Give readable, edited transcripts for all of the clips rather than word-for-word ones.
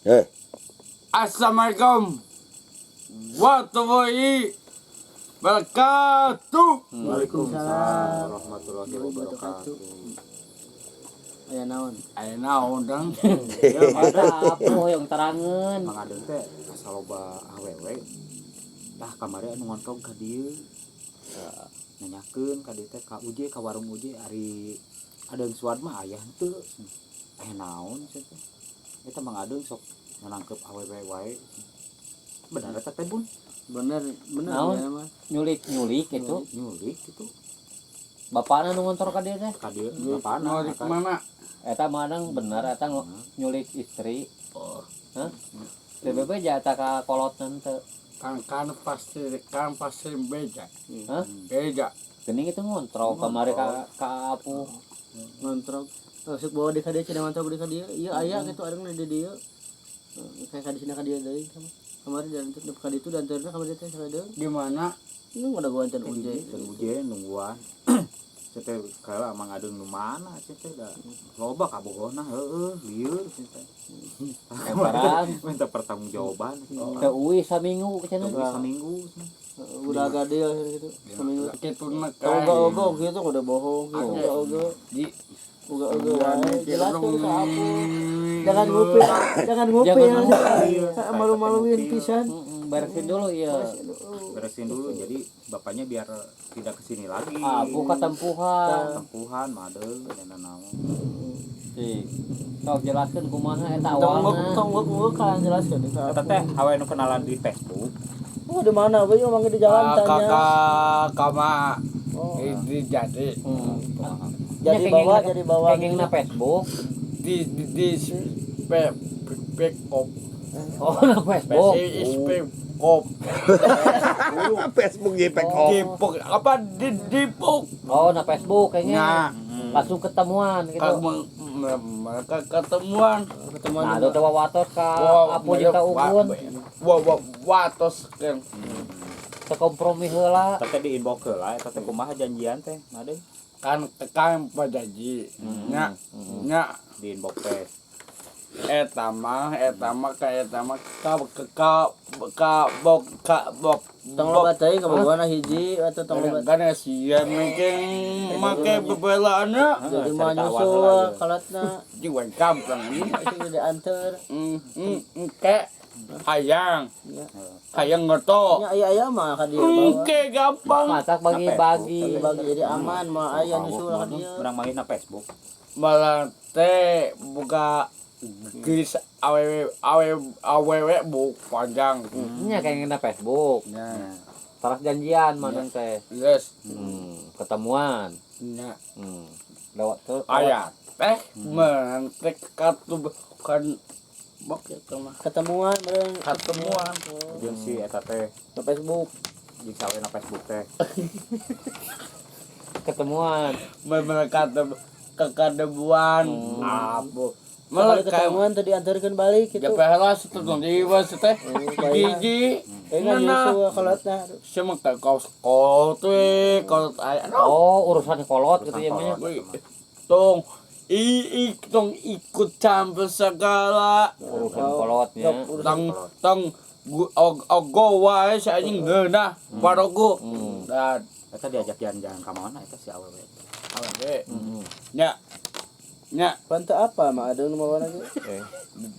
Eh, Assalamualaikum warahmatullahi wabarakatuh. Waalaikumsalam warahmatullahi wabarakatuh. Aya naon? Aya naon dang? Eta apa yang terangeun? Mang Adeng teh asa loba awewe. Tah, kamari anu ngontrong ka dieu. Nanyakeun ka dieu teh, ka Uje, ka warung Uje, ari Adeng Suad mah aya henteu? Eh, naon cenah teh? Eta Mang Adeng sok nangkep awewe wae. Bener eta teh, Bun? Bener, bener. Naon? Ya mah. Nyulik-nyulik gitu. Nyulik gitu. Bapakna nu ngontor ka dieu teh. Ka dieu bapana. Mau di kemana? Eta manang bener eta nyulik istri. Oh, Hah? TBB jata ka kolotna teu. Kan kan pasti, kan pasti beda. Hah? Beda. Geuning itu ngontrol kamari ka Apu. Ngontrol. Masuk bawa di ka dieu cenah, ngontrol di ka dieu. Ieu aya gitu ada di dieu. Eh, kayak ka di sini ka dieu deui sama. Kamari dan ka ditu dan terna kamari teh ka dieu. Di mana? Ini udah gua antar Uje. Uje, Uje nungguan. Saya teh kala Mang Adeng nu mana saya teh, da loba kabogohna, heueuh lieur saya teh. Lebaran. Minta pertanggungjawaban. Teu uih saminggu cenah. Teu saminggu cenah. Udah agak dia gitu. Seminggu. Gitu nak. Ogah-ogah gitu udah bohong gitu. Ogah-ogah. Di Ogah-ogah wae. Jelaskeun ka aku. Jangan ngupil, jangan ngupil. Jangan ngupil. Malu-maluin pisan. Beresin dulu ya. Beresin dulu, jadi bapaknya biar tidak kesini lagi. Apu katempuhan. Tempuhan made dan naon. Cik. Sok jelaskeun kumaha eta Tong awalna. tong kan jelaskeun ka Eta aku. teh awe nu kenalan di Facebook. Oh, di mana? We ngomong di jalan tanya. Kakak kama Oh. ini jadi Jadi bawa, jadi bawa. Kenging na Facebook. Di pe pick up. Oh, na Facebook. P pick up. Facebook jadi pick up. Di pok apa di pok. Oh, na Facebook kayaknya. Nah, Langsung ketemuan gitu. kalau mereka ketemuan. Ketemuan. Nah, itu teh wawatos ka Wah, Apu jeung ka Ugun. Wah, wah, watos kan. Teu kompromi heula. Eta teh di inbox heula, eta teh kumaha janjian teh, Made? Kan kan pada ji nya nya. Di inbox teh. Eta mah ka eta mah ka ka ka bok ka bok. Tong loba teuing kabogohna hiji atau tong loba. Kan sia mungkin make bebelaannya. Jadi mah Cerita awal nyusul heula ieu. kalatna. Jiwa gampang. Itu diantar. Ke hayang Ya. hayang ngeto. Nya aya-aya mah ka dieu bawa. Oke, gampang. Masak bagi-bagi. Bagi jadi aman mah aya nyusul ka dieu. Menang manggih na Facebook. Malah teh buka geus awewe awewe awewe buk panjang. Nya kenging na Facebook. Nya. Terus janjian manang teh. Yes. Ketemuan. Nya. Lewat tuh. Aya teh mentek katu kan bok itu mah. Ketemuan bareng. Ketemuan. Jeung si eta teh Ke Facebook. Jeung sawe na Facebook teh. Ketemuan. Mereka kekadebuan apa Sekali malah kayak ketemuan tadi diantarkeun balik gitu. Ya pehelas itu dong di bawah teh gigi. Eh, nggak nah nyusul kalatna. Cuma kayak kaos kolot we kolot aya. Oh, urusan kolot gitu ya Urusan mah. kolot. Tong i i tong ikut campur segala. Urusan kolotnya. Tong tong ogo wae si anjing ngeunah paroku dan Eta diajak jalan-jalan ka mana eta si awewe? awewe nya nya. Pan teu apa mah ada nu mawana ge.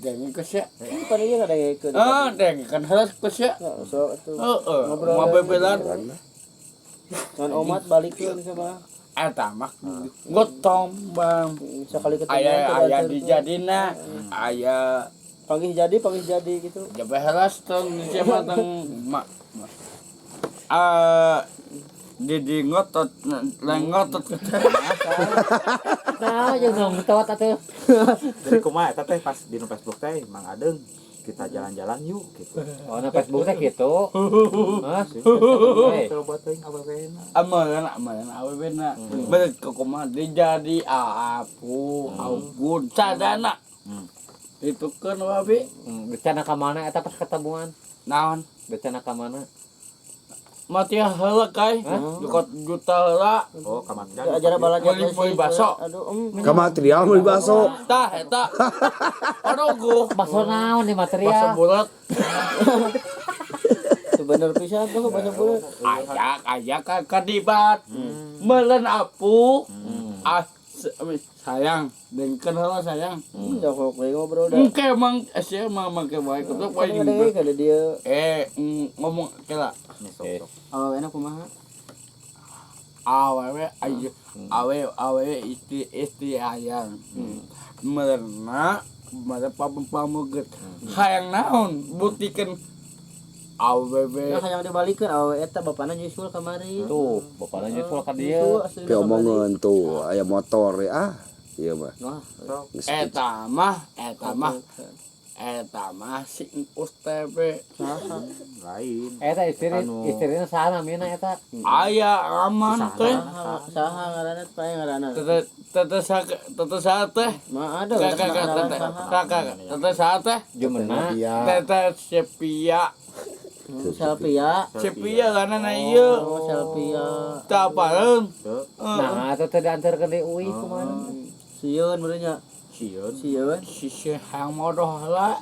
Dengi ke sia. Pan ieu ngadengekeun. Ah, dengi kan heula ke sia. Ya, sok atuh. Heeh. Ngobrol. Mau bebelan. Ngan omat balikeun sama. Eta mah gotong bang. Sekali ketemuan Aya teu aya diantarkeun. dijadina aya. Panggih jadi gitu. Ya bahelas tong siapa tong ma eh di ngotot lain ngotot. Nah, jeung ngotot atuh. Jadi kumaha eta teh pas di nu Facebook teh, Mang Adeng, kita jalan-jalan yuk gitu. Oh, na Facebook teh gitu. Hah? Eh, Coba teuing awewena. Amalan amalan awewe na bener kumaha dijadi apu augun sadana itu kan wabi. Bencana ka mana eta pas ketemuan? Naon? Bencana ka mana? Mati heula kai. Dukot juta heula. Oh, ka material. Acara balajar Meuli baso. Aduh, Ka material meuli baso. Tah eta. Aduh, Baso naon nih baso material? bulat. Sebener pisan tuh baso bulat. Aya aya ka kadibat. Meuleun apu. Ah, sayang, dengkeun heula sayang. Udah kok we ngobrol dah. Engke emang sia mah make wae goblok wae. Ada kada dia. Ngomong kela. Sok. Awena kumaha? Awewe aja awe awe istri istri hayang. Meurna mere pamuget. Hayang naon buktikeun awewe. Ya hayang dibalikeun awewe eta bapana nyusul kamari. Tuh, bapakna nyusul ka dieu. Pi omongeun tuh aya motor ah. Ieu mah. Wah, Eta mah eta mah eta mah si Engkus teh saha? Lain. Eta istri istrina saha namina eta? Aya aman teh. Saha ngaranna teh ngaranna? Teteh teteh sa teteh sa teh. Mah ada Kakak teteh kakak teteh sa teh. Jumena. Teteh Sepia. Selfie. Sepia karena na ieu. Oh, selfie. Teu apaleun. Nah, eta teh diantarkeun di UI kumaha? Sieun meureun. Sieun. Sieun. Si si hayang modoh heula.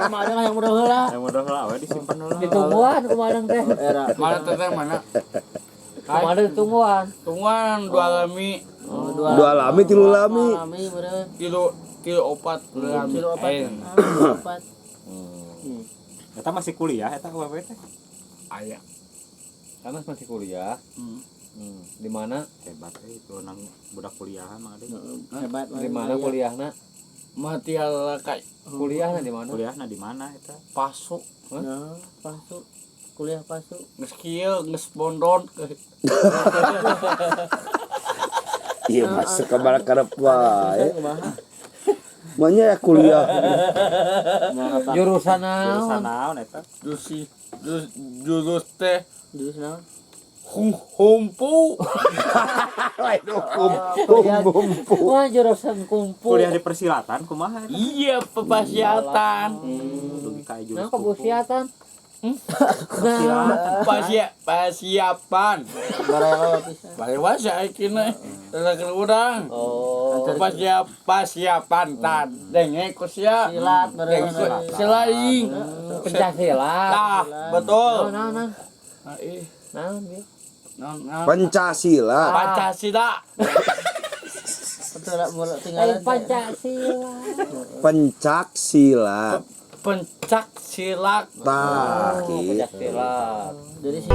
Mah ada hayang modal heula. Hayang modal heula we disimpan heula. Ditungguan kumaha teh? Era. Mana teteh mana? Kumaha ditungguan? Tungguan dua lami. Oh, Dua lami tilu lami. Lami meureun. Tilu tilu opat lami. Tilu opat. Opat. Eta masih kuliah eta awewe teh. Aya. Karena masih kuliah. Di mana? Hebat itu nang budak kuliahan mah ada. Hebat. Di mana kuliahna? Mati heula kai. Kuliahna di mana? Kuliahna di mana eta? Pasuk. Nah, pasuk. Kuliah pasuk. Geus kieu geus bondon. Ieu mah sakamara karep wae. Manya ya kuliah. Jurusan naon? Jurusan naon eta? Jurus jurus teh Jurus naon? Humpu. Humpu. Wah, jurusan kumpu. Kuliah di persilatan kumaha eta? Iya, pepasiatan. Dugi ka jurus Nah, kebusiatan. Nah, pasiapan. Baraya pisan. Baraya saekina teh urang. Oh, pasiapan tan. Denge ku sia. Silat Denge silaing. Pencak silat. Tah, betul. Naon naon. Nah, ih. Naon ieu? Naon naon. Pancasila. Pancasila. Betul mulai tinggalan. Pancasila. Pencak silat. Pencak silat. Tah, Pencak silat. Jadi sih.